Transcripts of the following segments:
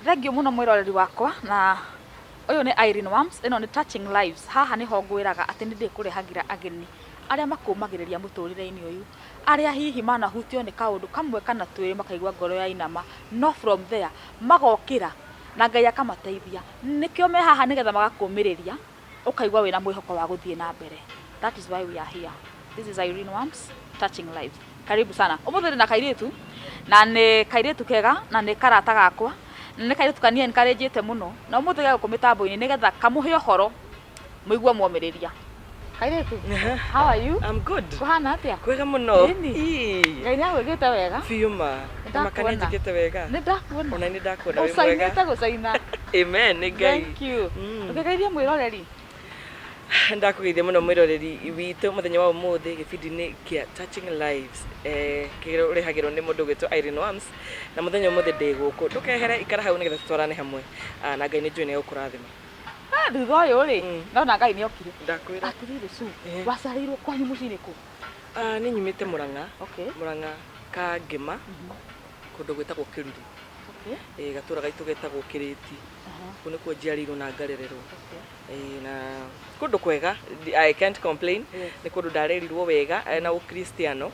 Thengiũ mũno mwĩroreri wakwa, na ũyũ nĩ Irene Wams, ĩno nĩ Touching Lives. Haha nĩho ngwĩraga atĩ nĩ ndĩkũrehagĩra ageni arĩa makũmagĩrĩria mũtũrĩre-inĩ ũyũ, arĩa hihi manahutio nĩ kaũndũ kamwe kana twĩrĩ makaigua ngoro yainama, no from there magokĩra na Ngai akamateithia. Nĩkĩo me haha nĩgetha magakũmĩrĩria ũkaigua wĩna mwĩhoko wa gũthiĩ na mbere. That is why we are here. This is Irene Wams, Touching Lives. Karibu sana. Ũmũthĩ ndĩ na kairĩtu na nĩ kairĩtu kega na nĩ karata gakwa na nĩ kairĩtu kani encourage mũno na ũmũthĩ ge gũkũ mĩtambo-inĩ nĩgetha kamũhe ũhoro mũigue mwomĩrĩria. Kairĩtu, how are you? I'm good. Kũhana atĩa? Kwega mũno. Ĩni. Ii. Ngai nĩ agwĩkĩte wega. Biũ ma. Nĩ Maka nĩ ndakuona. njĩkĩte wega. Nĩ ndakuona. Ona nĩ ndakuona wĩ mwega. Ũcainĩte gũcaina. Amen, nĩ Ngai. Thank you. Ũkĩgeithia mwĩroreri. Ndakũgeithia mũno mwĩroreri witũ mũthenya wa ũmũthĩ gĩbindi-inĩ kĩa Touching Lives, kĩrĩa ũrehagĩrwo nĩ mũndũ ũgwĩtwo Irene Wams, na mũthenya ũmũthĩ ndĩ gũkũ. Ndũkehere, ikara hau nĩgetha tũtwarane hamwe. Ah, na Ngai nĩ njũĩ nĩ egũkũrathima. Ah, thutha ũyũ rĩ, ndona Ngai nĩ okire. Ndakwĩra. Atĩrĩrĩ Sue, waciarĩirwo kwanyu mũciĩ nĩ kũ? Ah, nĩ nyumĩte Mũrang'a. Mũrang'a ka Ngĩma, kũndũ gwĩtagwo Kĩruru. Gatũra gaitũ getagwo Kĩrĩti. Kũu nĩkuo njiarĩirwo na ngarererwo. Na kũndũ kwega, I can't complain. Nĩ kũndũ ndarerirwo wega na ũkristiano.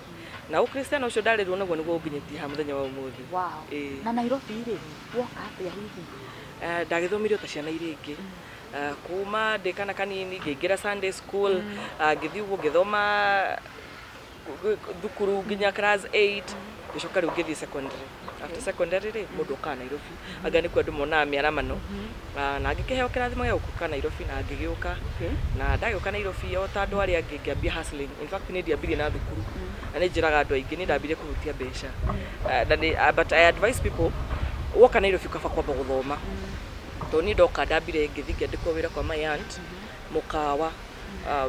Na ũkristiano ũcio ndarerirwo naguo nĩguo ũnginyĩtie haha mũthenya wa ũmũthĩ. Wow. Na Nairobi rĩ, woka atĩa hihi? Ndagĩthomire o ta ciana iria ingĩ. Kuma ndĩ kana kanini ngĩingĩra Sunday school, ngĩthiĩ ũguo ngĩthoma thukuru nginya class 8, ngĩcoka rĩu ngĩthiĩ secondary. After secondary rĩ, mũndũ okaga Nairobi. Anga nĩkuo andũ monaga mĩaramano. Na ngĩkĩheo kĩrathimo gĩa gũka Nairobi na ngĩgĩũka. Na ndagĩũka Nairobi o ta andũ arĩa angĩ ngĩambia hustling. In fact niĩ ndiambirie na thukuru. Na nĩ njĩraga andũ aingĩ niĩ ndambirie kũhutia mbeca. Na nĩ, but I advise people, woka Nairobi kaba kwamba gũthoma. Tondũ niĩ ndoka ndambire ngĩthiĩ ngĩandĩkwo wĩra kwa my aunt, mũkawa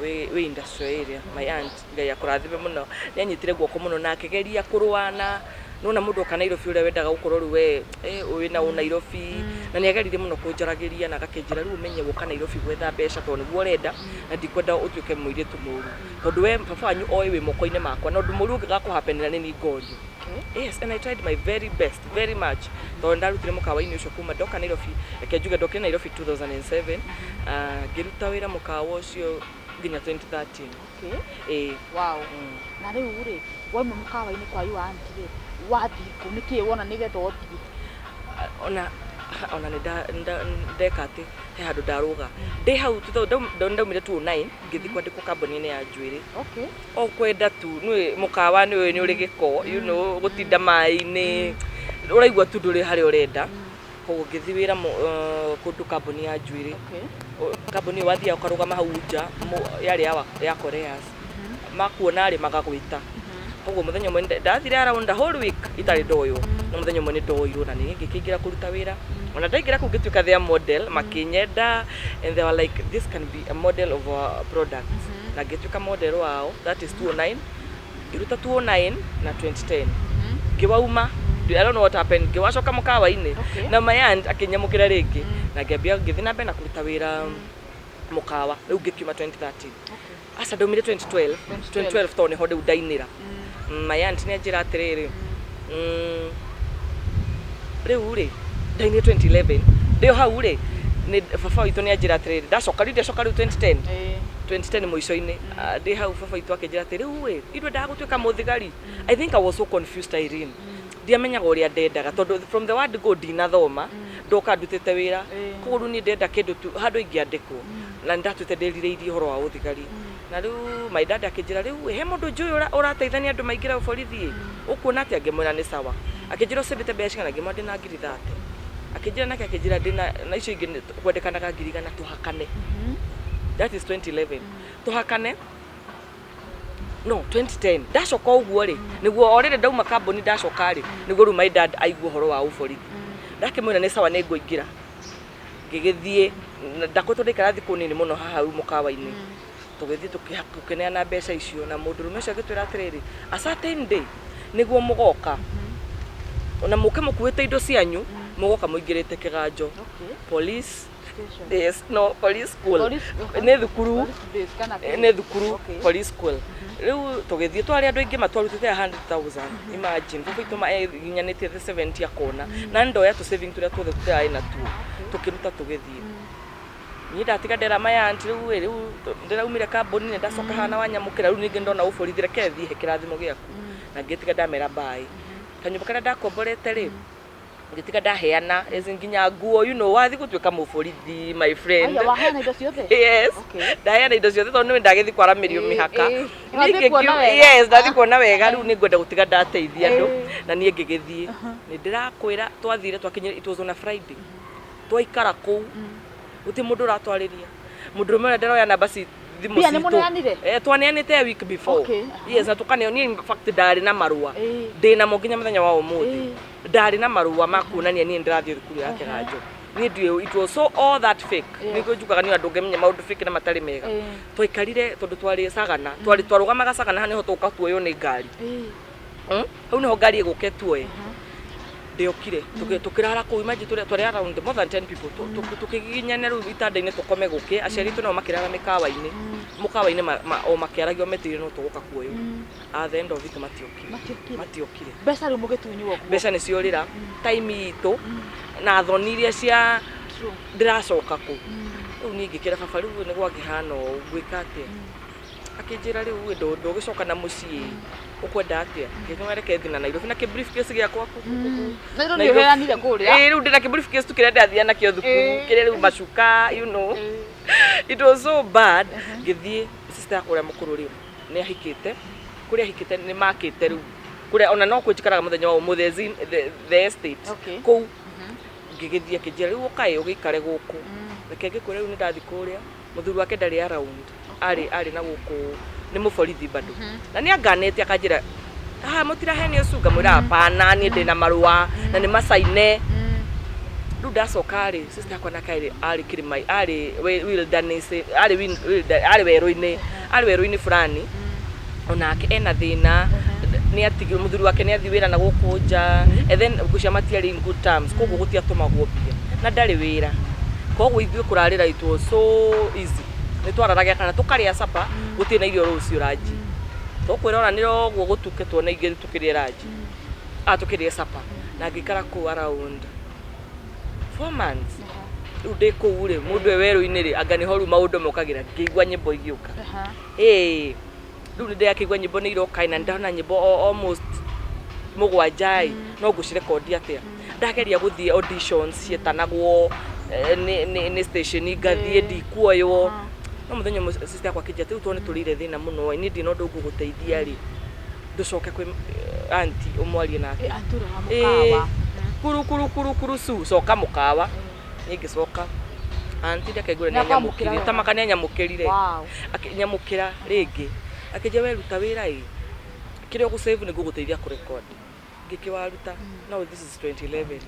wĩ industrial area. My aunt, Ngai akũrathime mũno, nĩ anyitire guoko mũno na akĩgeria kũrũa na nĩwona mũndũ oka Nairobi ũrĩa wendaga gũkorwo rĩu we wĩna ũ Nairobi, na nĩ ageririe mũno kũnjaragĩria na agakĩnjĩra rĩu ũmenye woka Nairobi gwetha mbeca tondũ nĩguo ũrenda na ndikwenda ũtuĩke mũirĩtu mũru, tondũ we baba wanyu oĩ wĩ moko-inĩ makwa na ũndũ mũru ũngĩgakũhappenĩra nĩ niĩ ngorio. Yes, and I tried my very best, very much, tondũ ndarutire mũkawa-inĩ ũcio kuma ndoka Nairobi, reke njuge ndokire Nairobi 2007, ngĩruta wĩra mũkawa ũcio nginya 2013. Ĩĩ. Wow. Na rĩu rĩ, wauma mũkawa-inĩ kwa your aunt rĩ, wathiĩ kũ? Nĩkĩ wona nĩgetha ũthiĩ? Ona nĩ ndeka atĩ he handũ ndarũga. Ndĩ hau ndaumire 2009 ngĩthiĩ kwandĩkwo kambuni-inĩ ya njuĩrĩ. O kwenda tu, nĩ mũkawa nĩ nĩ ũrĩ gĩko, gũtinda maĩ-inĩ, ũraigua tu ndũrĩ harĩa ũrenda. Koguo ngĩthiĩ wĩra kũndũ kambuni ya njuĩrĩ. Kambuni ĩyo wathiaga ũkarũgama hau nja, yarĩ ya Koreas. Makuona rĩ magagwĩta. Koguo mũthenya ũmwe ndathire around a whole week itarĩ ndoywo. No mũthenya ũmwe nĩ ndoirwo na nĩ ngĩkĩingĩra kũruta wĩra. Ona ndaingĩra kũu ngĩtuĩka their model, makĩnyenda and they were like, "This can be a model of our product." Na ngĩtuĩka model wao, that is 2009. Ngĩruta 2009 na 2010. Ngĩwauma, I don't know what happened, ngĩwacoka mũkawa-inĩ. Na my aunt akĩnyamũkĩra rĩngĩ. Na ngĩambia ngĩthiĩ na mbere na kũruta wĩra mũkawa. Rĩu ngĩkiuma 2013. Aca, ndaumire 2012. 2012 tondũ nĩho rĩu ndainĩra. My aunt nĩ anjĩra atĩrĩrĩ, rĩu rĩ, ndainire 2011. Ndĩ o hau rĩ, nĩ baba witũ nĩ anjĩra atĩrĩrĩ, ndacoka rĩu ndacoka rĩu 2010. 2010 mũico-inĩ, ndĩ hau baba witũ akĩnjĩra atĩ rĩu ĩ, ithuĩ endaga gũtuĩka mũthigari. I think I was so confused, Irene. Ndiamenyaga ũrĩa ndendaga tondũ from the word go ndinathoma, ndoka ndutĩte wĩra. Koguo rĩu niĩ ndenda kĩndũ tu handũ ingĩandĩkwo. Na nĩ ndatuĩte ndĩrirĩirie ũhoro wa ũthigari. Na rĩu my dad akĩnjĩra, rĩu he mũndũ njũĩ ũrateithania andũ maingĩre borithi ĩ, ũkuona atĩa? Ngĩmwĩra nĩ sawa. Akĩnjĩra ũcĩmbĩte mbeca cigana? Ngĩmwĩra ndĩna ngiri 30. Akĩnjĩra nake akĩnjĩra ndĩna na icio ingĩ kwendekanaga ngiri 100 tũhakane. That is 2011. Tũhakane. No, 2010. Ndacoka ũguo rĩ, nĩguo o rĩrĩ ndauma kambuni ndacoka rĩ, nĩguo rĩu my dad aigua ũhoro wa ũborithi. Ndakĩmwĩra nĩ sawa nĩ ngũingĩra. Ngĩgĩthiĩ, ndakoretwo ndaikara thikũ nini mũno haha rĩu mũkawa-inĩ. Tũgĩthiĩ tũkĩneana mbeca icio na mũndũrũme ũcio agĩtwĩra atĩrĩrĩ, a certain day nĩguo mũgoka. Na mũke mũkuĩte indo cianyu, mũgoka mũingĩrĩte kĩganjo. Police. Station. Yes, no, police school. Police- Nĩ thukuru. Police base kana kĩ? Nĩ thukuru. Okay. Police school. Rĩu tũgĩthiĩ, twarĩ andũ aingĩ, matwarutĩte 100,000. Imagine, baba itũ nginyanĩtie the 70 akona na ndoya tũ saving tũrĩa tuothe tũrarĩ natuo, tũkĩruta, tũgĩthiĩ. Niĩ ndatiga ndera maya anti, rĩu ĩ, rĩu ndĩraumire kambuni-inĩ, ndacoka hana wanyamũkĩra. Rĩu ningĩ ndona ũborithi, reke thiĩ he kĩrathimo gĩaku, na ngĩtiga ndamera mbaĩ. Kanyũmba karĩa ndakomborete rĩ, ngĩtiga ndaheana, as in nginya nguo, wathiĩ gũtuĩka mũborithi, my friend. Aya, waheana indo ciothe? Yes. Okay. Ndaheana indo ciothe tondũ nĩwe ndagĩthiĩ kwaramĩrio mĩhaka. Ĩ. Niĩ Wathiĩ kuona wega. Yes, ndathiĩ kuona wega. Rĩu nĩ ngwenda gũtiga ndateithia andũ. Na niĩ ngĩgĩthiĩ. Nĩ ndĩrakwĩra, twathire, twakinyire, it was on a Friday. Twaikara kũu, gũtirĩ mũndũ ũratwarĩria. Mũndũrũme ũrĩa ndĩroya namba ci thimũ Mbia nĩ citũ. mũneanire? Eh, twaneanĩte a week before. Yes, na tũkaneo. Niĩ in fact ndarĩ na marũa. Ndĩ namo nginya mũthenya wa ũmũthĩ. Ndarĩ na marũa ma kuonania niĩ ndĩrathiĩ thukuru ya Kĩganjo. Niĩ ndiũĩ, it was so all that fake. Nĩguo njugaga nĩ andũ ũngĩmenya maũndũ fake na matarĩ mega. Twaikarire tondũ twarĩ Sagana, twarĩ twarũgamaga Sagana, haha nĩho tũka tuoywo nĩ ngari. Hau nĩho ngari ĩgũka ĩtuoye. Ndĩokire, tũkĩrara kũu. Imagine, tũrĩ twarĩ around more than 10 people. Tũkĩgiginyana rĩu itanda-inĩ tũkome gũkĩ. Aciari aitũ nao makĩrara mĩkawa-inĩ, mũkawa-inĩ, o makĩaragia o metereire no tũgũka kuoywo. At the end of it, matiokire. Matiokire. Matiokire. Mbeca rĩu mũgĩtunywo guo. Mbeca nĩ ciorĩra, time itũ na thoni iria cia ndĩracoka kũ. Rĩu niĩ ngĩkĩra baba, rĩu nĩ gwakĩhana ũũ, ngwĩka atĩa? Akĩnjĩra, rĩu ĩ, ndũgĩcoka na mũciĩ, ũkwenda atĩa? Ngĩmwĩra reke thiĩ na Nairobi na kĩ briefcase gĩakwa ku. Na rĩu nĩ Nairobi. ũheanire kũrĩa. Ĩĩ, rĩu ndĩna kĩ briefcase tu kĩrĩa ndĩrathiaga nakĩo thukuru. Kĩrĩa rĩu macuka. It was so bad. Ngĩthiĩ, sister yakwa ũrĩa mũkũrũ rĩ, nĩ ahikĩte. Kũrĩa ahikĩte nĩ makĩte rĩu kũrĩa ona no kwĩ njikaraga mũthenya wa ũmũthĩ, as in the estate. Kũu ngĩgĩthiĩ, akĩnjĩra, rĩu ũkaĩ ũgĩikare gũkũ. Reke ngĩkwĩre, rĩu nĩ ndathiĩ kũrĩa, mũthuri wake ndarĩ around, arĩ na gũkũ, nĩ mũborithi bado, na nĩ anganĩte, akanjĩra, haha mũtirahenio cu. Ngamwĩra hapana, niĩ ndĩna marũa na nĩ macaine. Rĩu ndacoka rĩ, sister yakwa nake arĩ kĩrĩma, arĩ wilderness, arĩ arĩ werũ-inĩ fulani. Onake ena thĩna, nĩ atigirwo, mũthuri wake nĩ athiĩ wĩra na gũkũ nja, and then ngũcia matiarĩ in good terms, koguo gũtiatũmagwo mbia na ndarĩ wĩra. Koguo ithuĩ kũrarĩra, it was so easy. Nĩ twararagia kana tũkarĩa sapa, gũtirĩ na irio rũciũ ranji, tũkwĩroranĩra ũguo gũtuke, tuone ingĩ tũkĩrĩe ranji, a tũkĩrĩe sapa. Na ngĩikara kũu around 4 months. Rĩu ndĩ kũu rĩ, mũndũ e werũ-inĩ rĩ, anga nĩho rĩu maũndũ mokagĩra, ngĩigua nyĩmbo igĩũka. Ĩĩ, rĩu nĩ ndĩrakĩigua nyĩmbo nĩ iroka, na ndona nyĩmbo almost mũgwanja ĩ, no ngũcirekondi atĩa? Ndageria gũthiĩ auditions ciĩtanagwo nĩ station, ngathiĩ, ndikuoywo. No mũthenya ũmwe sister yakwa akĩnjĩra, rĩu tondũ nĩ tũrĩire thĩna mũno ĩ, niĩ ndirĩ na ũndũ ngũgũteithia rĩ, ndũcoke kwĩ anti ũmwarie nake. Antura wa Ĩĩ, mũkawa. Kuru kuru kuru kuru su coka mũkawa. Niĩ ngĩcoka, anti ndakaigua nĩ Nĩakwamũkĩra anyamũkĩrire. wega. Tamaka nĩ anyamũkĩrire. Akĩnyamũkĩra rĩngĩ, akĩnjĩra, we ruta wĩra ĩ, kĩrĩa ũgũsave nĩ ngũgũteithia kũrecord. Ngĩkĩwaruta. Now this is 2011.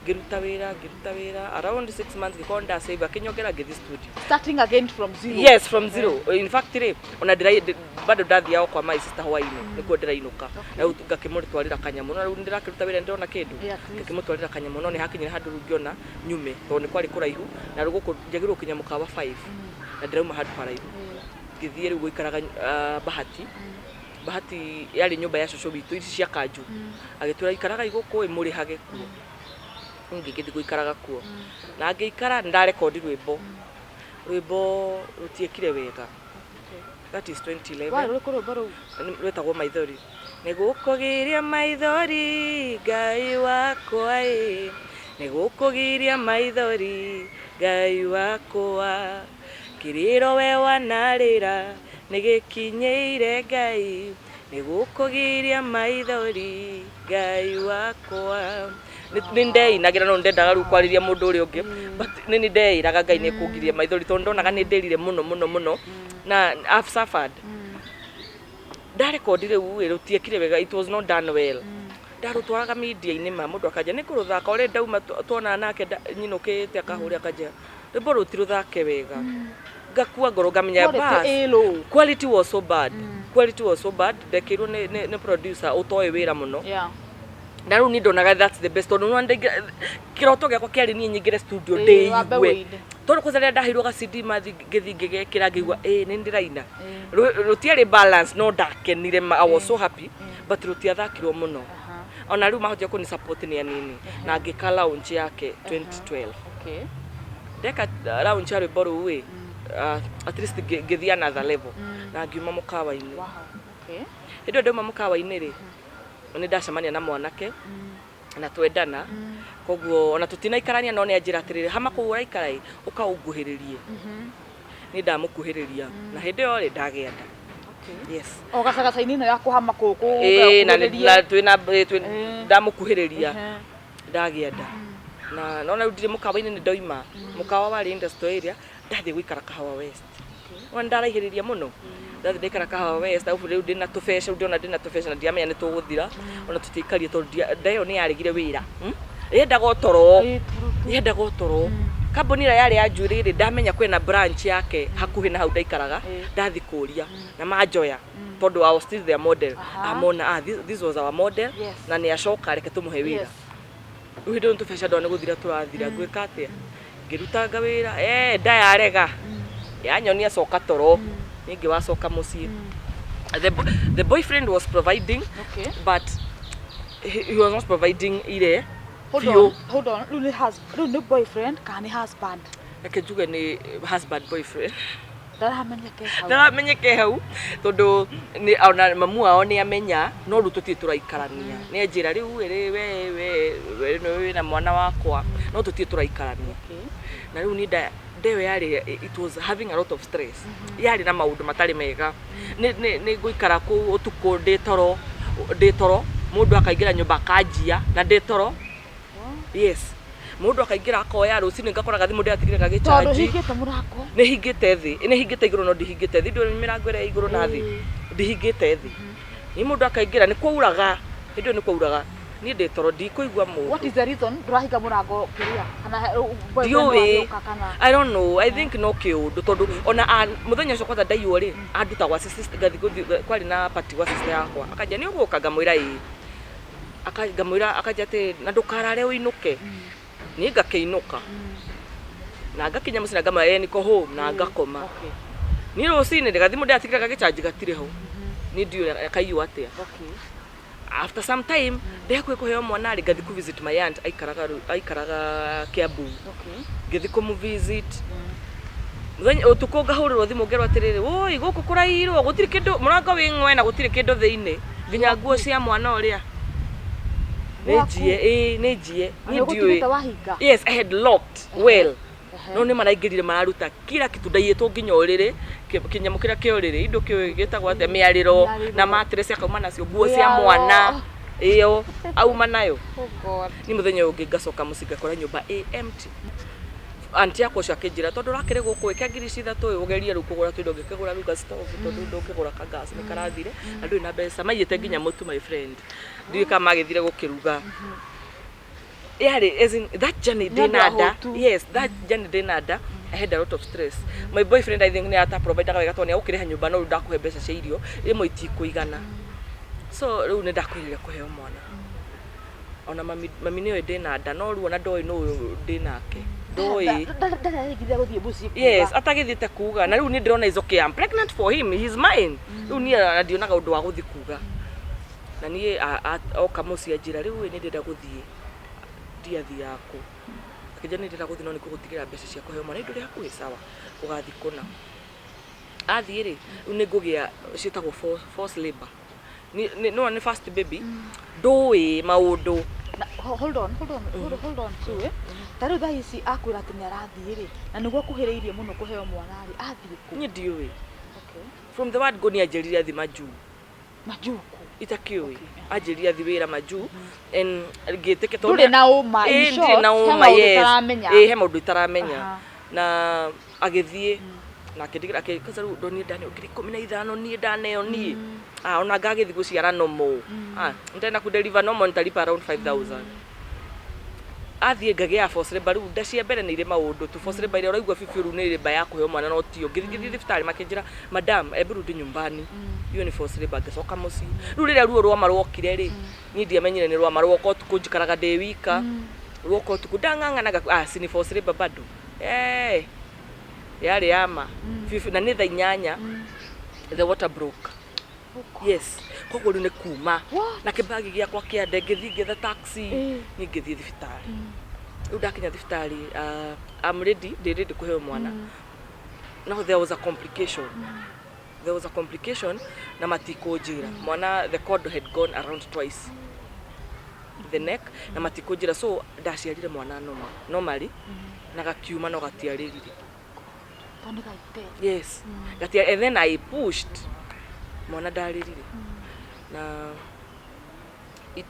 Ngĩruta wĩra around 6 months, ngĩkorwo ndasave, akĩnyongera, ngĩthiĩ studio. Starting again from zero. Yes, from zero. In fact rĩ, ona bado ndathiaga kwa my sister hwainĩ nĩkuo ndĩrainũka, na rĩu ngakĩmũtwarĩra kanyamũ, no rĩu ndĩrakĩruta wĩra, ndĩrona kĩndũ. Yeah, at least. Ngakĩmũtwarĩra kanyamũ, no nĩ hakinyire handũ rĩu ngĩona nyume, tondũ nĩ kwarĩ kũraihu na rĩu gũkũ njagĩrĩirwo gũkinya mũkawa 5 na ndĩrauma handũ haraihu. Ngĩthiĩ rĩu gũikaraga Bahati. Bahati yarĩ nyũmba ya cũcũ witũ, ici cia kanju. Agĩtwĩra, ikaragai gũkũ ĩ, mũrĩhage kuo. Ngĩgĩthiĩ gũikaraga kuo na ngĩikara, nĩ ndarekondi rwĩmbo. Rwĩmbo rũtiĩkire wega. That is 2011. Warĩ rũrĩkũ rwĩmbo rũu? Rwĩtagwo Maithori. Nĩgũkũgiria maithori, Ngai wakwa ĩ, nĩgũkũgiria maithori, Ngai wakwa, kĩrĩro we wanarĩra nĩgĩkinyĩire Ngai, nĩgũkũgiria maithori, Ngai wakwa. Nĩ ndeinagĩra, no ndendaga rĩu kwarĩria mũndũ ũrĩa ũngĩ, but nĩ ndeĩraga Ngai nĩ kũngiria maithori, tondũ ndonaga nĩ ndĩrire mũno mũno mũno na I've suffered. Ndarekondi rĩu ĩ, rũtiekire wega, it was not done well. Ndarũtwaraga media-inĩ, ma mũndũ akanja nĩ kũrũthaka ũrĩa ndauma tuonana nake nyinũkĩte, akahũrĩa, akanja rwĩmbo rũtirũthake wega. Ngakua ngoro, ngamenya Quality bas ĩ low. Quality was so bad, quality was so bad. Ndekĩirwo nĩ producer ũtoĩ wĩra mũno. Na rĩu niĩ ndonaga that's the best, tondũ nĩwona kĩroto gĩakwa kĩarĩ niĩ nyingĩre studio Ĩĩ, wambe ndĩigue. wĩine. Tondũ kwanza rĩrĩa ndaheirwo ga CD mathi ngĩthiĩ ngĩgekĩra ngĩigua ĩ nĩ ndĩraina. Rũtiarĩ balance no ndakenire I was so happy, but rũtiathakirwo mũno. Ona rĩu mahotire kũni support nĩ anini na ngĩka launch yake 2012. Ndeka launch ya rwĩmbo rũu ĩ, at least ngĩthiĩ another level na ngiuma mũkawa-inĩ. Hĩndĩ ĩyo ndauma mũkawa-inĩ rĩ, nĩ ndacemania na mwanake na twendana, koguo ona tũtinaikarania no nĩ anjĩra atĩrĩrĩ, hama kũu ũraikara ĩ, ũka ũnguhĩrĩrie. Niĩ ndamũkuhĩrĩria na hĩndĩ ĩyo rĩ ndagĩa nda. Yes. O gacagaca-inĩ ĩno ya kũhama kũu Ĩĩ, na na twĩna ndamũkuhĩrĩria ndagĩa nda na nona rĩu ndirĩ mũkawa-inĩ, nĩ ndoima mũkawa warĩ industrial area, ndathiĩ gũikara Kahawa West. Wona ndaraihĩrĩria mũno, ndathiĩ ndaikara Kahawa West, arabu rĩu ndĩna tũbeca, rĩu ndĩrona ndĩna tũbeca na ndiramenya nĩ tũgũthira, ona tũtiaikarie tondũ nda ĩyo nĩ yaregire wĩra. Yendaga o toro, yendaga o toro. Kambuni ĩrĩa yarĩ ya njuĩrĩ rĩ, ndamenya kwĩna branch yake hakuhĩ na hau ndaikaraga, ndathiĩ kũria na manjoya tondũ I was still their model. Amona, ah, this was our model na nĩ acoka, reke tũmũhe wĩra. Rĩu hĩndĩ ĩyo tũbeca ndona nĩ gũthira tũrathira, ngwĩka atĩa? Ngĩrutanga wĩra, eh, nda yarega, yanyonia coka toro, niĩ ngĩwacoka mũciĩ. The boyfriend was providing, but he was not providing ire Hold biũ. on, hold on. Rĩu nĩ rĩu nĩ boyfriend kana nĩ husband? Reke njuge nĩ husband boyfriend. Ndaramenyeke hau. Ndaramenyeke hau tondũ nĩ ona mamu wao nĩ amenya, no rĩu tũtirĩ tũraikarania. Nĩ anjĩra rĩu ĩrĩ we we we nĩwe wĩna mwana wakwa, no tũtirĩ tũraikarania. Na rĩu niĩ nda ĩyo yarĩ, it was having a lot of stress, yarĩ na maũndũ matarĩ mega. Nĩ ngũikara kũu ũtukũ ndĩ toro, ndĩ toro, mũndũ akaingĩra nyũmba akanjia na ndĩ toro. Yes, mũndũ akaingĩra akoya, rũcinĩ ngakora gathimũ ndĩratigire Tondũ gagĩchanji. hingĩte mũrango. Nĩ hingĩte thĩ, nĩ hingĩte igũrũ no ndihingĩte thĩ, ndũĩ mĩrango ĩrĩa ya igũrũ na thĩ, ndihingĩte thĩ. Nĩ mũndũ akaingĩra, nĩ kwauraga, hĩndĩ ĩyo nĩ kwauraga, niĩ ndĩ toro ndikũigua mũndũ. What is the reason ndũrahinga mũrango kĩrĩa kana boyfriend Ndiũĩ. agĩũka kana? I don't know. I think no kĩũndũ tondũ ona mũthenya ũcio kwanza ndaiywo rĩ, anduta gwa sister, ngathiĩ gũthiĩ kwarĩ na party gwa sister yakwa, akanjia nĩ ũgũka, ngamwĩra ĩĩ. Ngamwĩra akanjia atĩ na ndũkarare ũinũke. Niĩ ngakĩinũka na ngakinya mũciĩ na ngamwĩra ĩĩ niko home na ngakoma. Niĩ rũcinĩ gathimũ ndĩratigire gagĩchanji gatirĩ ho, niĩ ndiũĩ kaiywo atĩa. After some time ndĩ hakuhĩ kũheo mwana rĩ, ngathiĩ kũ visit my aunt, aikaraga Kiambu. Ngĩthiĩ kũmũ visit mũthenya ũtukũ, ngahũrĩrwo thimũ ngerwo atĩrĩrĩ, woi gũkũ kũrairwo, gũtirĩ kĩndũ, mũrango wĩ ng'we na gũtirĩ kĩndũ thĩinĩ, nginya nguo cia mwana ũrĩa nĩ Gwaku? njie. Ĩĩ, nĩ njie, niĩ Na ndiũĩ. ũgũtigĩte wahinga? Yes, I had locked well, no nĩ maraingĩrire mararuta kila kitu, ndaiyĩtwo nginya ũrĩrĩ, kĩnyamũ kĩrĩa kĩa ũrĩrĩ, indo kĩũĩ gĩtagwo atĩa, mĩarĩro. Mĩarĩro. Na mattress akauma nacio, nguo cia Mĩarĩro. mwana ĩyo auma nayo. Oh God. Ni mũthenya ũyũ ũngĩ ngacoka mũciĩ ngakora nyũmba ĩ empty. Aunty yakwa ũcio akĩnjĩra tondũ ũrakĩrĩ gũkũ ĩ kĩa 3,000 ĩ, ũgerie rĩu kũgũra tũindo. Ngĩkĩgũra rĩu gastove tondũ ndũngĩgũra ka gas nĩ karathire na ndũrĩ na mbeca. Maiyĩte nginya mũtu, my friend, ndiũĩ kana magĩthire gũkĩruga. Yarĩ as in that journey Nĩ ũndũ ndĩna nda. ahũtu. Yes, that journey ndĩna nda, I had a lot of stress. My boyfriend, I think nĩ ata providaga wega tondũ nĩ agũkĩrĩha nyũmba, no rĩu ndakũhe mbeca cia irio rĩmwe itikũigana. So rĩu nĩ ndakwĩrire kũheo mwana, ona mami nĩoĩ ndĩna nda, no rĩu ona ndoĩ nũ ũyũ ndĩ nake, ndoĩ. Ndarĩgithia gũthiĩ mũciĩ kuga. Yes, atagĩthiĩte kuga, na rĩu niĩ ndĩrona is okay, I'm pregnant for him, he's mine. Rĩu niĩ ona ndionaga ũndũ wa gũthiĩ kuga. Na niĩ oka mũciĩ anjĩra rĩu ĩ nĩ ndĩrenda gũthiĩ, ndiathiaga kũ, akĩnjĩra nĩ ndĩrenda gũthiĩ no nĩ ngũgũtigĩra mbeca cia kũheo mwana, ndũrĩ hakuhĩ, sawa, ũgathiĩ kũna. Athiĩ rĩ, rĩu nĩ ngũgĩa ciĩtagwo forced labor. Nĩwona nĩ first baby, ndũĩ maũndũ. Na, hold on, hold on, hold, hold on tu, eh. Ta rĩu thaa ici akwĩra atĩ nĩ arathiĩ rĩ, na nĩguo akuhĩrĩirie mũno kũheo mwana rĩ, athiĩ kũ? Niĩ ndiũĩ. From the word go nĩ anjĩrire athi majuu. Majuu kũ? Itakĩũĩ, anjĩrire athi wĩra majuu and ngĩtĩkia tondũ Ndũrĩ na ũma, in Ĩĩ, short, ndirĩ na he ũma. maũndũ Yes. ũtaramenya. Ĩĩ, he maũndũ itaramenya. Na agĩthiĩ na akĩndigĩra kwanza rĩu ndonire ndaneo 15,000, niĩ ndaneo niĩ, ah, ona ngagĩthiĩ gũciara normal, ah, nitaenda kudeliver normal, nitalipa around 5000. Athiĩ ngagĩa forced labor. Rĩu nda cia mbere nĩ irĩ maũndũ tu, forced labor ĩrĩa ũraigua biũ rĩu nĩ labor ya kũheo mwana, no tio. Ngĩthiĩ thibitarĩ makĩnjĩra, madam, hebu rudi nyumbani, hiyo ni forced labor. Ngĩcoka mũciĩ. Rĩu rĩrĩa ruo rwama rwokire rĩ, niĩ ndiamenyire nĩ rwama rwoka ũtukũ, njikaraga ndĩ wika, rwoka ũtukũ ndang'ang'anaga, ah, si ni forced labor bado. Eh, yarĩ yama biũ, na nĩ thaa 8 the water broke. Oh God. Yes, koguo rĩu nĩ kuma What? na kĩbagi gĩakwa kĩa nde, ngĩthiĩ ngĩetha taxi. Niĩ ngĩthiĩ thibitarĩ. Rĩu ndakinya thibitarĩ, I'm ready, ndĩ ready kũheo mwana. No there was a complication, there was a complication na matikũnjĩra mwana, the cord had gone around twice the neck na matikũnjĩra. So ndaciarire mwana normally na gakiuma, no gatiarĩrire. Tondũ nĩ gaite. Yes, gatia, and then I pushed, mwana ndarĩrire na it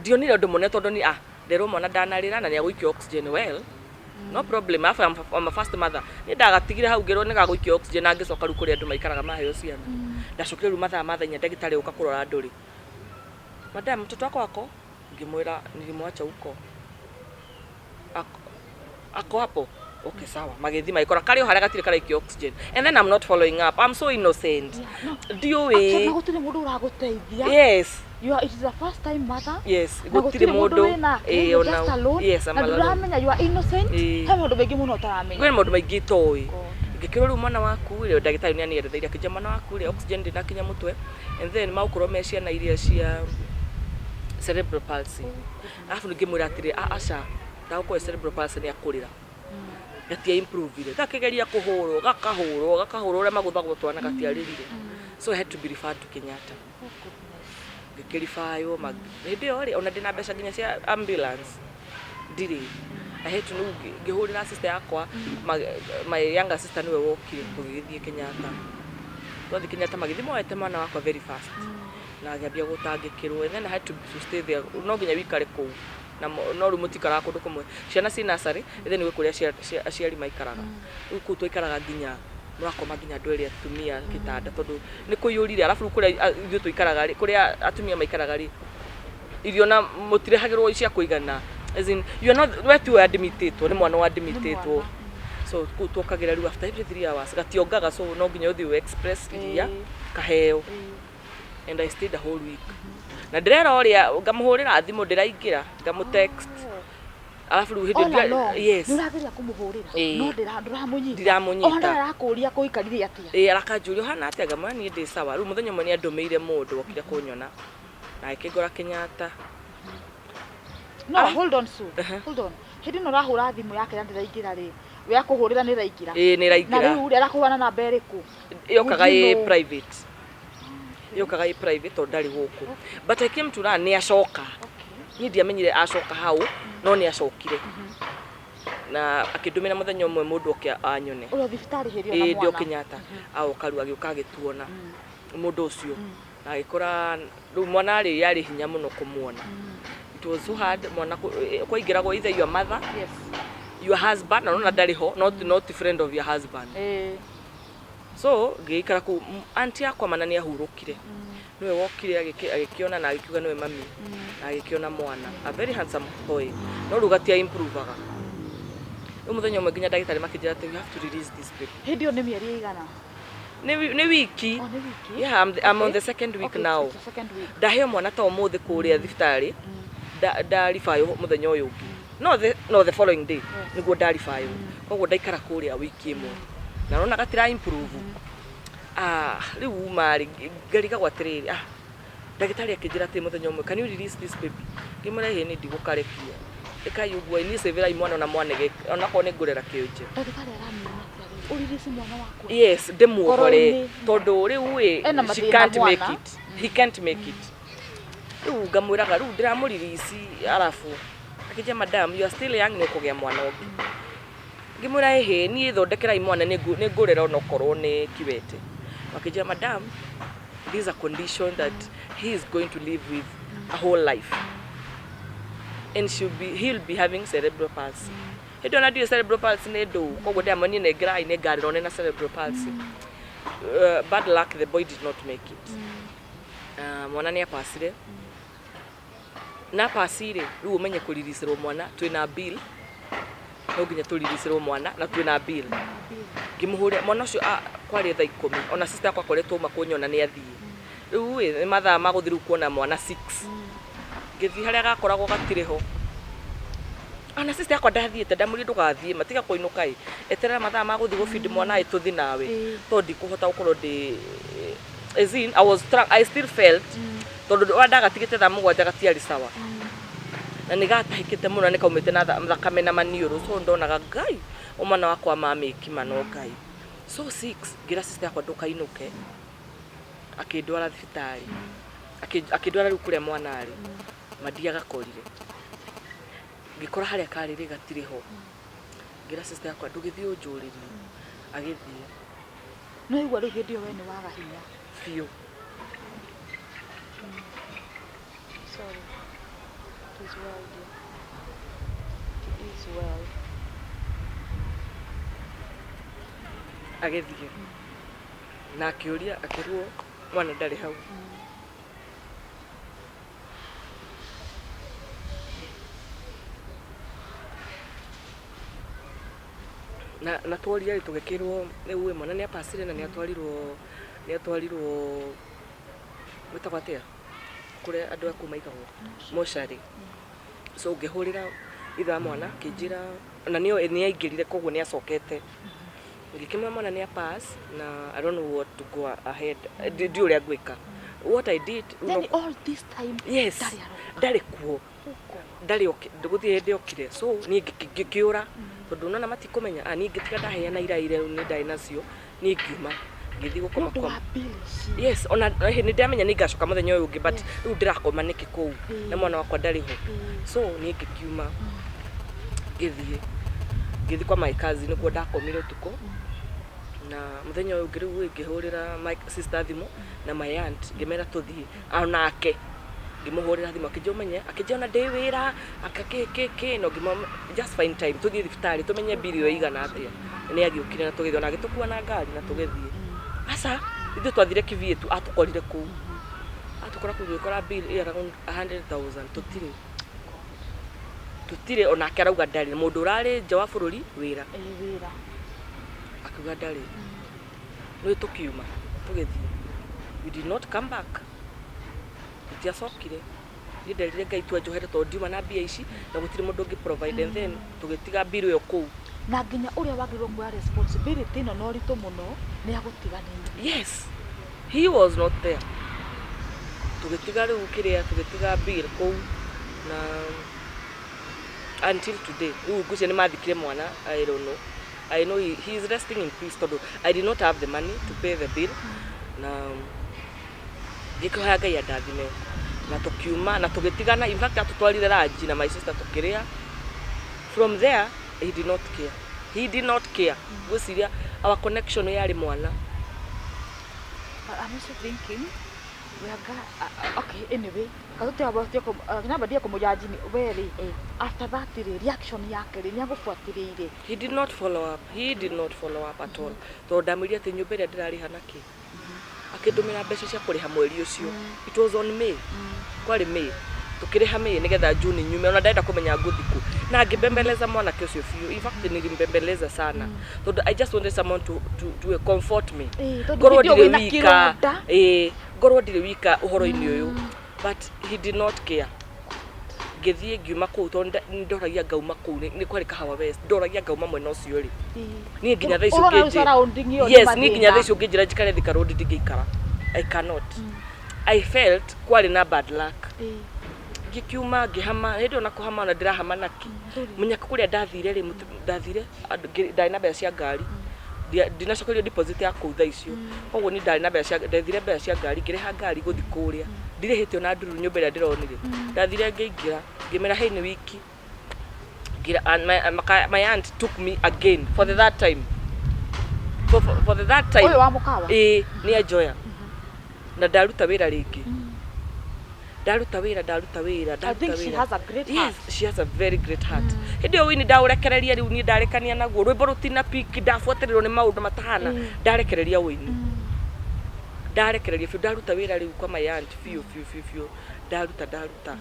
ndionire ũndũ mũnene tondũ ni nderwo mwana ndanarĩra na nĩagũikio oxygen. Well, no problem. Afa I'm a first mother, nĩ ndagatigire hau ngĩrwo nĩgagũikio oxygen na ngĩcoka rĩu kũrĩa andũ maikaraga maheo ciana. Ndacokire rĩu mathaa ma thaa 4, ndagĩtarĩ ũka kũrora andũ rĩ, "Madam, mtoto wako ako?" Ngĩmwĩra, "Nilimwacha huko." "Ako hapo?" "Okay, sawa." Magĩthiĩ magĩkora karĩ o harĩa, gatirĩ karaikio oxygen. And then I'm not following up, I'm so innocent. Yeah, no. Ndiũĩ. Actually, na gũtirĩ mũndũ ũragũteithia. You are, it is a first time mother. Na Gũtirĩ mũndũ wĩ nake, you're just alone. Yes, I'm na alone. ndũramenya, you are innocent. He maũndũ maingĩ mũno ũtaramenya. Kwĩna maũndũ maingĩ itoĩ. God. Ngĩkĩrwo rĩu mwana waku rĩ, ndagĩtarĩ nĩ anieretheire, akĩnjĩra mwana waku rĩ, oxygen ndĩnakinya mũtwe, and then magũkorwo me ciana iria cia cerebral palsy. Arabu ngĩmwĩra atĩrĩ, "Ah, aca, ndagũkorwo cerebral palsy nĩ akũrĩra." Gatia improve-ire, gakĩgeria kũhũrwo, gakahũrwo, gakahũrwo ũrĩa magũthagwo twana, gatiarĩrire. So I had to be referred to Kenyatta. Oh goodness. Ngĩkĩribaywo hĩndĩ ĩyo rĩ, ona ndĩna mbeca nginya cia ambulance ndirĩ. I had to rĩu ngĩhũrĩra sister yakwa, my younger sister, nĩwe wokire, tũgĩgĩthiĩ Kenyatta. Twathiĩ Kenyatta, magĩthiĩ moete mwana wakwa very fast na agĩambia gũtangĩkĩrwo, and then I had to stay there. No nginya wikare kũu na no rĩu mũtikaraga kũndũ kũmwe, ciana ci nursery and then gwĩ kũrĩa aciari maikaraga. Rĩu kũu twaikaraga nginya mũrakoma nginya andũ erĩ atumia gĩtanda tondũ nĩ kũiyũrire. Arabu rĩu kũrĩa ithuĩ tũikaraga rĩ, kũrĩa atumia maikaraga rĩ, irio na mũtirehagĩrwo cia kũigana, as in you are not, we tiwe admitĩtwo, nĩ mwana wadmitĩtwo. Mwana. So kũu twokagĩra rĩu after every 3 hours, gationgaga, so no nginya ũthiĩ express iria kaheo. And I stayed a whole week na ndĩrera ũrĩa ngamũhũrĩra thimũ, ndĩraingĩra, ngamũ text, arabu rĩu hĩndĩ All along, yes. nĩ ũrageria kũmũhũrĩra no ndũramũnyita. Ndiramũnyita. Ona arakũria kũikarire atĩa. Ĩ, arakanjũria ũhana atĩa, ngamwĩra niĩ ndĩ sawa. Rĩu mũthenya ũmwe nĩ andũmĩire mũndũ okire kũnyona na agĩkĩngora Kenyatta. No, hold on, Sue. Hold on. Hĩndĩ ĩno ũrahũra thimũ yake na ndĩraingĩra rĩ, we akũhũrĩra nĩ ĩraingĩra? Ĩ, nĩ Na ĩraingĩra. rĩu rĩ, arakũhũra na namba ĩrĩkũ? Yokaga Would you ĩ know? private, yokaga ĩ private tondũ ndarĩ gũkũ, but I came to learn nĩ acoka. Niĩ ndiamenyire acoka hau, no nĩ acokire na akĩndũmĩra mũthenya ũmwe mũndũ oke anyone. Ũrĩ o thibitarĩ hĩndĩ ĩyo Ĩ, na ndĩ o mwana? Kenyatta. Agoka rĩu, agĩũka agĩtuona mũndũ ũcio na agĩkora rĩu mwana rĩ, yarĩ hinya mũno kũmuona. It was so hard. Mwana kwaingĩragwo either your mother, your husband, na nona ndarĩ ho, not friend of your husband. So ngĩikara kũu. Auntie yakwa mana nĩ ahurũkire, nĩwe wokire agĩkĩona na agĩkiuga nĩwe mami na agĩkĩona mwana, a very handsome boy, no rĩu gatia improvaga. Rĩu mũthenya ũmwe nginya ndagĩtarĩ makĩnjĩra atĩ, "You have to release this baby." Hĩndĩ ĩyo nĩ mĩeri ĩigana? Nĩ wiki. Oh, nĩ wiki. Yeah, I'm on the second week now. It's the second week. Ndaheo mwana ta ũmũthĩ kũrĩa thibitarĩ, ndaribayũ mũthenya ũyũ ũngĩ, no the following day nĩguo ndaribayũ. Koguo ndaikara kũrĩa wiki ĩmwe na rona gatira improve. Rĩu uma rĩ, ngarigagwo atĩrĩrĩ, ndagĩtarĩ akĩnjĩra atĩ mũthenya ũmwe, "Can you release this baby?" Ngĩmwĩra, "Ĩhĩ, nĩ ndigũkarekia, ĩkai ũguo, niĩ cĩvĩrai mwana ona mwanege onakorwo nĩ ngũrera kĩonje." Ndagĩtarĩ aramenya atĩa rĩu ũririci mwana waku? Yes, ndĩmuohore. Ngoro-inĩ. Tondũ rĩu ĩ, Ena she mathĩna can't make mwana. it, he can't make it. Rĩu ngamwĩraga rĩu ndĩramũririci, arabu akĩnjia, "Madam, you are still young, nĩ ũkũgĩa mwana ũngĩ." Ngĩmwĩra, "Ĩhĩ, niĩ thondekerai mwana, nĩ ngũrera onokorwo nĩ kiwete." Akĩnjia, "Madam, this is a condition that he is going to live with a whole life and she'll be, he'll be having cerebral palsy." Hĩndĩ ĩyo na ndiũĩ cerebral palsy nĩ ndũũ, koguo ndĩramwĩra niĩ nengerai nĩ ngarĩrwo nĩ na cerebral palsy. Bad luck, the boy did not make it. Mwana nĩ apacire na pacire. Rĩu ũmenye kũriricĩrwo mwana, twĩna bill, no nginya tũriricĩrwo mwana na twĩna bill. Ngĩmũhũrĩra mwana ũcio kwarĩ thaa 10, ona sister yakwa akoretwo uma kũnyona nĩ athiĩ. Rĩu ĩ, nĩ mathaa ma gũthiĩ rĩu kuona mwana 6. Ngĩthiĩ harĩa gakoragwo, gatirĩ ho. Ana sister yakwa ndathiĩte, ndamwĩrire ndũgathiĩ matiga kũinũka ĩ, eterera mathaa ma gũthiĩ gũbindi mwana ĩ tũthi nawe. Tondũ ndikũhota gũkorwo ndĩ as in I was I still felt tondũ ũrĩa ndagatigĩte thaa 7 gatiarĩ sawa. Na nĩ gatahĩkĩte mũno nĩ kaumĩte na thakame na maniũrũ, so ndonaga Ngai o mwana wakwa mamĩki ma no Ngai. So 6 ngĩra sister yakwa ndũkainũke, akĩndwara thibitarĩ, akĩndwara rĩu kũrĩa mwana arĩ, ma ndiagakorire. Ngĩkora harĩa karĩ rĩ gatirĩ ho. Ngĩra sister yakwa ndũgĩthiĩ ũnjũrĩrie, agĩthiĩ. No igua rĩu hĩndĩ ĩyo we nĩ waga hinya. Biũ. Sorry. It is well, dear. It is well. Agĩthiĩ. Na akĩũria akĩrwo mwana ndarĩ hau. Na tworia rĩ tũgĩkĩrwo rĩu ĩ mwana nĩ apacire na nĩ atwarirwo gwĩtagwo atĩa kũrĩa andũ akuũ maigagwo, mocarĩ. So ngĩhũrĩra ithe wa mwana akĩnjĩra na nĩ aingĩrire, koguo nĩ acokete. Ngĩkĩmwĩra mwana nĩ apass na I don't know what to go ahead, ndiũĩ ũrĩa ngwĩka. What I did, Yani all this time yes, ndarĩ aroka. Ndarĩ kuo, ndarĩ gũtirĩ hĩndĩ okire. So niĩ ngĩkĩũra tondũ nona matikũmenya, niĩ ngĩtiga ndaheana iraire nĩ ndarĩ nacio, niĩ ngiuma ngĩthiĩ gũkoma Nĩ ũndũ kwa wa bill ici. Yes, ona nĩ ndamenya nĩ ngacoka mũthenya ũyũ ũngĩ, but rĩu ndĩrakoma nĩkĩ kũu na mwana wakwa ndarĩ ho? So niĩ ngĩkiuma ngĩthiĩ kwa my cousin, nĩkuo ndakomire ũtukũ. Na mũthenya ũyũ ũngĩ rĩu ngĩhũrĩra my sister thimũ na my aunt, ngĩmera tũthiĩ. Onake ngĩmũhũrĩra thimũ akĩnjĩra ũmenye, akĩnjĩra ona ndĩ wĩra aka kĩ kĩ kĩ, no ngĩmwĩra just find time tũthiĩ thibitarĩ tũmenye mbiri ĩyo ĩigana atĩa. Nĩ agĩũkire na tũgĩthiĩ, ona agĩtũkua na ngari na tũgĩthiĩ. Aca, ithuĩ twathire Kivietu, atũkorire kũu, atũkora kũu tũgĩkora bill ĩ around 100,000. Tũtirĩ onake arauga ndarĩ mũndũ ũrarĩ nja wa bũrũri wĩra. Ĩ wĩra. Akiuga ndarĩ. Nĩ tũkiuma tũgĩthiĩ, we did not come back, tũtiacokire. Niĩ nderire Ngai tu anjohere tondũ ndiuma na mbia ici na gũtirĩ mũndũ ũngĩ provide, and then tũgĩtiga bill ĩyo kũu. Na nginya ũrĩa wagĩrĩirwo kuoya responsibility ĩno na ũritũ mũno nĩ agũtiganĩirie. Yes, he was not there. Tũgĩtiga rĩu kĩrĩa, tũgĩtiga bill kũu na until today rĩu ngwĩciria nĩ mathikire mwana. I don't know, I know he is resting in peace tondũ I did not have the money to pay the bill, na ngĩkĩhoya Ngai andathime na tũkiuma na tũgĩtigana. In fact, atũtwarire lunch na my sister tũkĩrĩa. From there he did not care, he did not care. Ngwĩciria our connection yarĩ mwana. But I'm also thinking we are okay, anyway, namba kũmũjaji we rĩ, after that rĩ, reaction yake rĩ, nĩ agũbuatĩrĩire? He did not follow up, he did not follow up at all, tondũ ndamwĩrire atĩ nyũmba ĩrĩa ndĩrarĩha nakĩ, akĩndũmĩra mbeca cia kũrĩha mweri ũcio. It was on May, kwarĩ May, tukĩrĩha May nĩgetha June nyume. Ona ndenda kũmenya ngũthiĩ kũ, na ngĩmbembeleza mwanake ũcio biũ. In fact, nilimbembeleza sana tondũ I just wanted someone to comfort me. Ĩĩ, tondũ Ngorwo hĩndĩ ĩyo ndirĩ wĩna wika. kĩronda. Ĩĩ, ngorwo ndirĩ wika ũhoro-inĩ ũyũ, but he did not care. Ngĩthiĩ ngiuma kũu tondũ ndoragia ngauma kũu, nĩ kwarĩ Kahawa West, ndoragia ngauma mwena ũcio rĩ, niĩ nginya thaa ici Ũrona rĩu surrounding ĩyo nĩ yes, niĩ nginya mathĩna. Thaa ici ũngĩnjĩra njikare Thika Road ndingĩikara. I cannot. I felt kwarĩ na bad luck. Ngĩkiuma ngĩhama hĩndĩ ĩyo, na kũhama ona ndĩrahama naki mũnyaka kũrĩa ndathire rĩ, ndathire ndarĩ na mbeca cia ngari. Ndinacokerio deposit ya kũu thaa icio, koguo niĩ ndarĩ na mbeca cia, ndethire mbeca cia ngari, ngĩrĩha ngari gũthiĩ kũrĩa ndirĩhĩte ona nduru. Nyũmba ĩrĩa ndĩronire, ndathire ngĩingĩra ngĩmera hei nĩ wiki. And my aunt took me again for the third time, for the third time. Ũyũ wa mũkawa? Ĩĩ, nĩ anjoya na ndaruta wĩra rĩngĩ, ndaruta wĩra, ndaruta wĩra, I ndaruta think she wĩra. has a great Yes, heart. she has a very great heart. Hĩndĩ ĩyo wĩini ndaũrekereria rĩu, niĩ ndarĩkania naguo rwĩmbo rũtina piki, ndabuatĩrĩrwo nĩ maũndũ matahana, ndarekereria wĩini, ndarekereria biũ, ndaruta wĩra rĩu kwa my aunt biũ biũ biũ biũ, ndaruta, ndaruta.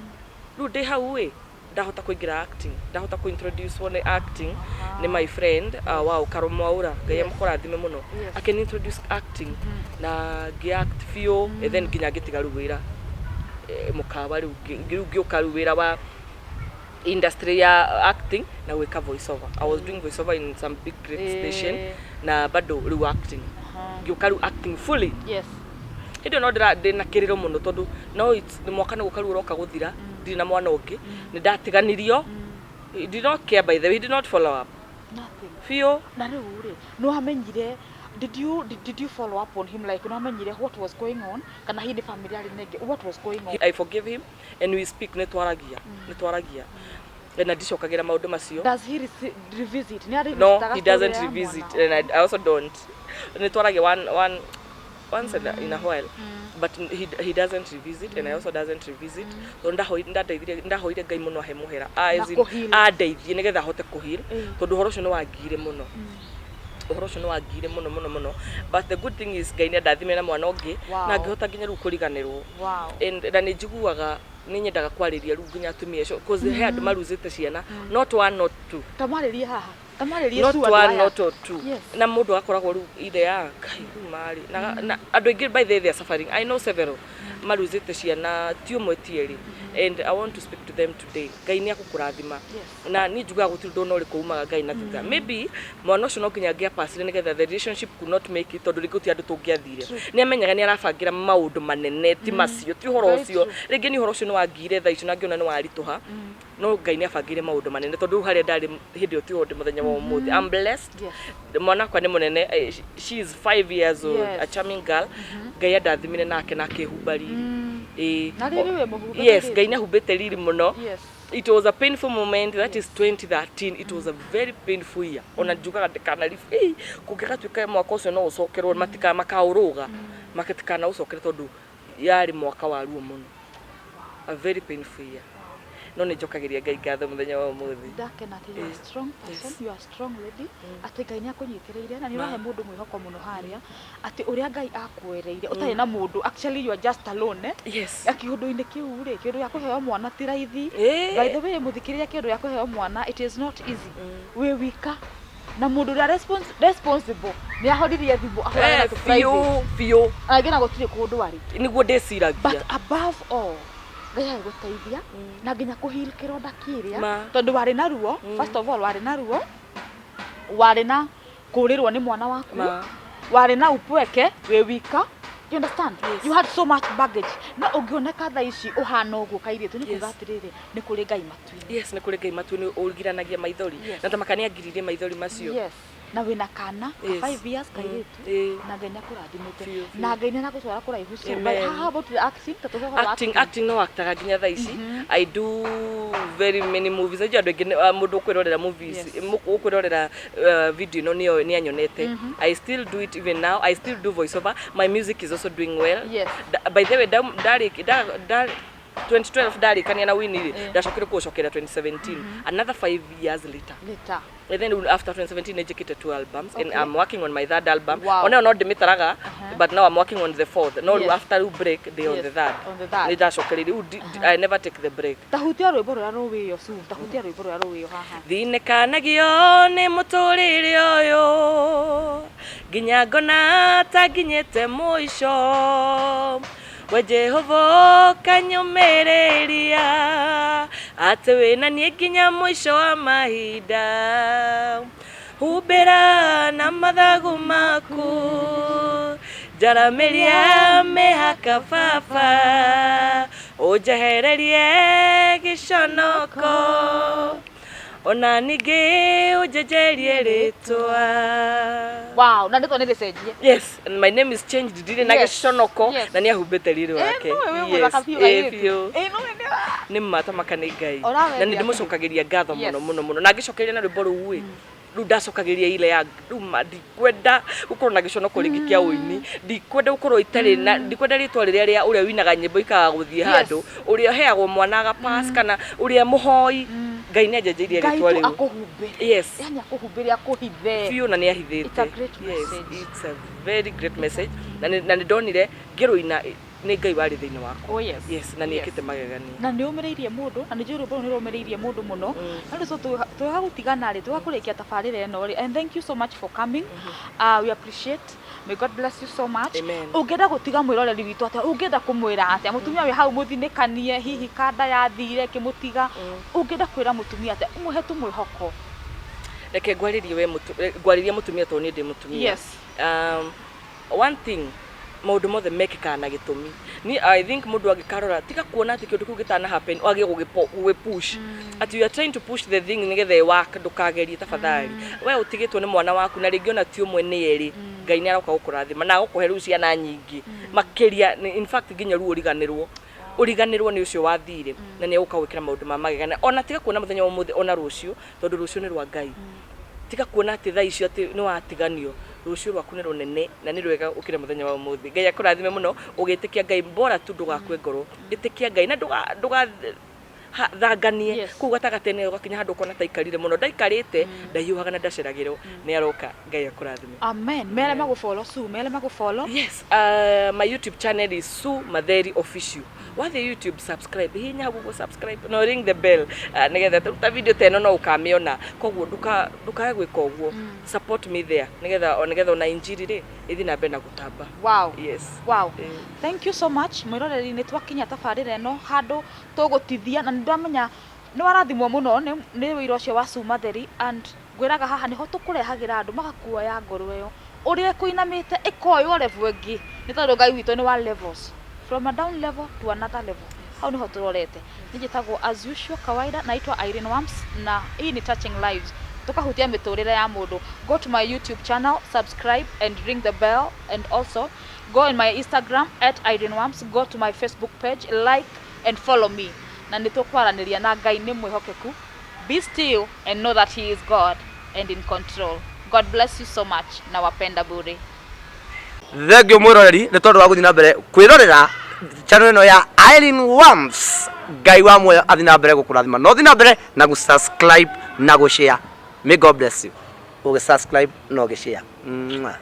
Rĩu ndĩ hau ĩ ndahota kũingĩra acting, ndahota kũ-introduce wo nĩ acting nĩ my friend, wow, Karo Mwaura, Ngai amũkũrathime mũno. Akĩni introduce acting na ngĩ-act biũ, and then nginya ngĩtiga rĩu wĩra mũkawa. Rĩu rĩu ngĩũka rĩu wĩra wa Industry ya acting na gwĩka voice over. I was doing voice over in some big great station na bado rĩu acting ngĩũka rĩu acting fully. Hĩndĩ ĩyo no ndĩna kĩrĩro mũno tondũ no nĩ mwaka nĩ gũka rĩu ũroka gũthira ndirĩ na mwana ũngĩ, nĩ ndatiganirio. He did not care, by the way, he did not follow up. Nothing. Biũ. Na rĩu rĩ, nĩ wamenyire, did you follow up on him, like nĩ wamenyire what was going on, kana hihi nĩ family yarĩ nenge, what was going on? I forgive him and we speak, nĩ twaragia, nĩ twaragia na ndicokagĩra maũndũ macio. Does he revisit? Nĩ No, he doesn't revisit and I also don't. Nĩ twaragia one once in a while, but he doesn't revisit and I also doesn't revisit, tondũ ndahoire ndahoire Ngai mũno ahe mũhera. Ah, Na as in, kũheal. andeithie nĩgetha ahote kũheal, tondũ ũhoro ũcio nĩ wangire mũno, ũhoro ũcio nĩ wangire mũno mũno mũno. But the good thing is Ngai nĩ andathimire na mwana ũngĩ na ngĩhota nginya rĩu kũriganĩrwo. And na nĩ njiguaga nĩ nyendaga kwarĩria rĩu nginya atumia acio, cause he andũ maruzĩte ciana, not one, not two. Tamarĩrie haha, tamarĩrie. Not Sue, andũ one, aya. not two. Na mũndũ agakoragwo rĩu ithe ya Ngai rĩu marĩ na andũ aingĩ, by the way, they are suffering. I know several maruzĩte ciana, ti ũmwe ti erĩ, and I want to speak to them today. Ngai nĩ akũkũrathima. Na niĩ njugaga gũtirĩ ũndũ ona ũrĩkũ umaga Ngai na thutha. Maybe mwana ũcio no nginya angĩapacire nĩgetha the relationship could not make it, tondũ rĩngĩ gũtirĩ andũ tũngĩathire. Nĩ amenyaga nĩ arabangĩra maũndũ manene, ti macio, ti ũhoro ũcio. Rĩngĩ nĩ ũhoro ũcio nĩ wangire thaa icio na ngĩona nĩ waritũha, no Ngai nĩ abangĩire maũndũ manene, tondũ rĩu harĩa ndarĩ hĩndĩ ĩyo tiho ndĩ mũthenya wa ũmũthĩ. I'm blessed. Mwana wakwa nĩ mũnene, she is 5 years old, a charming girl. Ngai andathimire nake na akĩhumba riri. Ĩĩ. Na riri wĩ mũhumbe. Yes. Riri. Ngai nĩ ahumbĩte riri mũno. It was a painful moment. That is 2013. It was a very painful year. Ona njugaga ndikanari kũngĩgatuĩka mwaka ũcio no ũcokerwo matika makaũrũga matikana ũcokere, tondũ yarĩ mwaka wa ruo mũno, a very painful year, no nĩ njokagĩria Ngai ngatho mũthenya wa ũmũthĩ. Ndakena atĩ you are a strong person, you are a strong lady, atĩ Ngai nĩ akũnyitĩrĩire na nĩ ũrahe mũndũ mwĩhoko mũno harĩa, atĩ ũrĩa Ngai akwereire ũtarĩ na mũndũ, actually you are just alone, eh? Yes. Na kĩũndũ-inĩ kĩu rĩ, kĩũndũ gĩa kũheo mwana ti raithi. By the way, mũthikĩrĩria, kĩũndũ gĩa kũheo mwana, it is not easy wĩ wika, na mũndũ ũrĩa responsible nĩ ahoririe thimũ ahũrane na private. Biũ biũ. Angĩ na gũtirĩ kũndũ arĩ. Nĩguo ndĩciragia. But above all, Ngai agĩgũteithia na nginya kũheal kĩronda kĩrĩa, Ma. tondũ warĩ na ruo. First of all, warĩ na ruo, warĩ na kũrĩrwo nĩ mwana waku, Ma. warĩ na upweke wĩ wika, you understand? Yes. You had so much baggage, no ũngĩoneka thaa ici ũhana ũguo kairĩtu, nĩ kuga atĩrĩrĩ, nĩ kũrĩ Ngai matu-inĩ. Yes, nĩ kũrĩ Ngai matu-inĩ ũgiranagia maithori. Na tamaka nĩ angiririe maithori macio. Yes, na wĩna kana ka 5 years kairĩtu. Na Ngai nĩ akũrathimĩte. Biũ, biũ. Na Ngai nĩ aragũtwara kũraihu. So Amen. but how about the acting? Ta tũcoke ũhoro wa Acting, acting no actaga nginya thaa ici. I do very many movies. Najua andũ aingĩ mũndũ ũkwĩrorera movies, ũkwĩrorera video ĩno nĩyo nĩ anyonete. I still do it even now. I still do voice over. My music is also doing well. By the way, da 2012 ndarĩkania na wini rĩ, ndacokire kũũcokera 2017, another 5 years later. Later. And then after 2017 nĩnjĩkĩte two albums and I'm working on my third album. Wow. Onayo no ndĩmĩtaraga, but now I'm working on the fourth. No rĩu after rĩu break ndĩ on the third. On the third. Nĩ ndacokereirie rĩu I never take the break. Tahutia rwĩmbo rũrĩa rũwĩyo su, tahutia rwĩmbo rũrĩa rũwĩyo haha. Thinĩkanagio nĩ mũtũrĩre ũyũ nginya ngona ta nginyĩte mũico, we Jehova ũkanyũmĩrĩria atĩ wĩna niĩ nginya mũico wa mahinda. Humbĩra na mathagu maku, njaramĩria mĩhaka baba, ũnjehererie gĩconoko, ona ningĩ ũnjenjerie rĩtwa. Wow, na nĩtwa nĩ rĩcenjie. Yes, and my name is changed, ndirĩ na gĩconoko. Na nĩ ahumbĩte riri wake. Ĩno wĩ Yes, mũthaka biũ kairĩtu. Biũ. Ĩno nĩ Nĩ matamaka nĩ Ngai. Ũrawendia Na nĩ ndĩmũcokagĩria ngatho mũno mũno mũno, na ngĩcokeria na rwĩmbo rũu ĩ, rĩu ndacokagĩria ile ya rĩu ma ndikwenda gũkorwo na gĩconoko rĩngĩ kĩa ũini, ndikwenda gũkorwo itarĩ na, ndikwenda rĩtwa rĩrĩa rĩa ũrĩa winaga nyĩmbo ikaga gũthiĩ handũ, ũrĩa ũheagwo mwana agapass, kana ũrĩa mũhoi. Ngai nĩ anjenjeirie Ngai rĩtwa tu rĩu. akũhumbĩre. Yes. Yani akũhumbĩre, akũhithe. Biũ, na nĩ ahithĩte. It's a great Yes, message. it's a very great message, na nĩ ndonire ngĩrũina. Nĩ Ngai warĩ thĩinĩ wakwa. Oh, yes. Yes, na nĩ ekĩte magegania. Na nĩ ũmĩrĩirie mũndũ, na nĩ njũĩ rwĩmbo rũu nĩ rũmĩrĩirie mũndũ mũno. Na rĩu so twĩha gũtigana rĩ, twĩha kũrĩkia tabarĩra ĩno rĩ, and thank you so much for coming. We appreciate. May God bless you so much. Amen. Ũngĩenda gũtiga mwĩroreri witũ atĩa? Ũngĩenda kũmwĩra atĩa? Mũtumia wĩ hau mũthinĩkanie, hihi kanda yathire ĩkĩmũtiga. Ũngĩenda kwĩra mũtumia atĩa? Ũmũhe tu mwĩhoko. Reke ngwarĩrie we ngwarĩrie mũtumia tondũ niĩ ndĩ mũtumia. One thing, maũndũ mothe mekĩkaga na gĩtũmi. Niĩ I think mũndũ angĩkarora, tiga kuona atĩ kĩũndũ kĩu gĩtana happen wage gũgĩ push. Atĩ you are trying to push the thing nĩgetha ĩ work, ndũkagerie tafadhali. We ũtigĩtwo nĩ mwana waku na rĩngĩ ona ti ũmwe nĩ erĩ, Ngai nĩ aroka gũkũrathima na agũkũhe rĩu ciana nyingĩ makĩria, in fact nginya rĩu ũriganĩrwo. Ũriganĩrwo nĩ ũcio wathire na nĩ egũka gwĩkĩra maũndũ ma magegania. Ona tiga kuona mũthenya wa ũmũthĩ ona rũciũ, tondũ rũciũ nĩ rwa Ngai. Tiga kuona atĩ thaa icio atĩ nĩ watiganio, rũciũ rwaku nĩ rũnene na nĩ rwega gũkĩra mũthenya wa ũmũthĩ. Ngai akũrathime mũno ũgĩtĩkia Ngai, bora tu ndũgakue ngoro, ĩtĩkia Ngai na ndũga ndũga thanganie. Kũu gatagatĩ-inĩ ũgakinya handũ ũkona ta aikarire mũno, ndaikarĩte, ndahiũhaga na ndaceragĩrwo, nĩ aroka. Ngai akũrathime. Amen. Mere magũfollow Sue, mere magũfollow. Yes, my YouTube channel is Sue Matheri Official. Wathiĩ YouTube subscribe, hihinya hau ũguo subscribe, no ring the bell nĩgetha ta video ta ĩno no ũkamĩona. Koguo ndũkae gwĩka ũguo. Support me there nĩgetha nĩgetha ona injiri rĩ ĩthiĩ na mbere na gũtamba. Yes. Wow. Thank you so much mwĩroreri, nĩ twakinya tabarĩra ĩno handũ tũgũtithia, na nĩ ndamenya nĩ warathimwo mũno nĩ wĩira ũcio wa Sue Matheri, and ngwĩraga haha nĩho tũkũrehagĩra andũ magakuoya ngoro ĩyo ũrĩa ĩkũinamĩte ĩkoywo level ĩngĩ, nĩ tondũ Ngai witũ nĩ wa levels, from a down level to another level. Hau nĩho tũrorete. Niĩ njĩtagwo as usual kawaida, naitwa Irene Wams, na hii ni Touching Lives, tũkahutia mĩtũrĩre ya mũndũ. Go to my YouTube channel, subscribe and ring the bell, and also go in my Instagram at Irene Wams, go to my Facebook page, like and follow me, na nĩ tũkwaranĩria na Ngai nĩ mwĩhokeku. Be still and know that he is God and in control. God bless you so much. Nawapenda bure. Thengio mwĩroreri nĩ tondũ wa gũthiĩ na mbere kwĩrorera channel ĩno ya Irene Wams. Ngai wa muoyo athiĩ na mbere gũkũrathima, na ũthiĩ na mbere na gũ subscribe na gũ share. May God bless you ũgĩ subscribe na ũgĩ share. Mwah.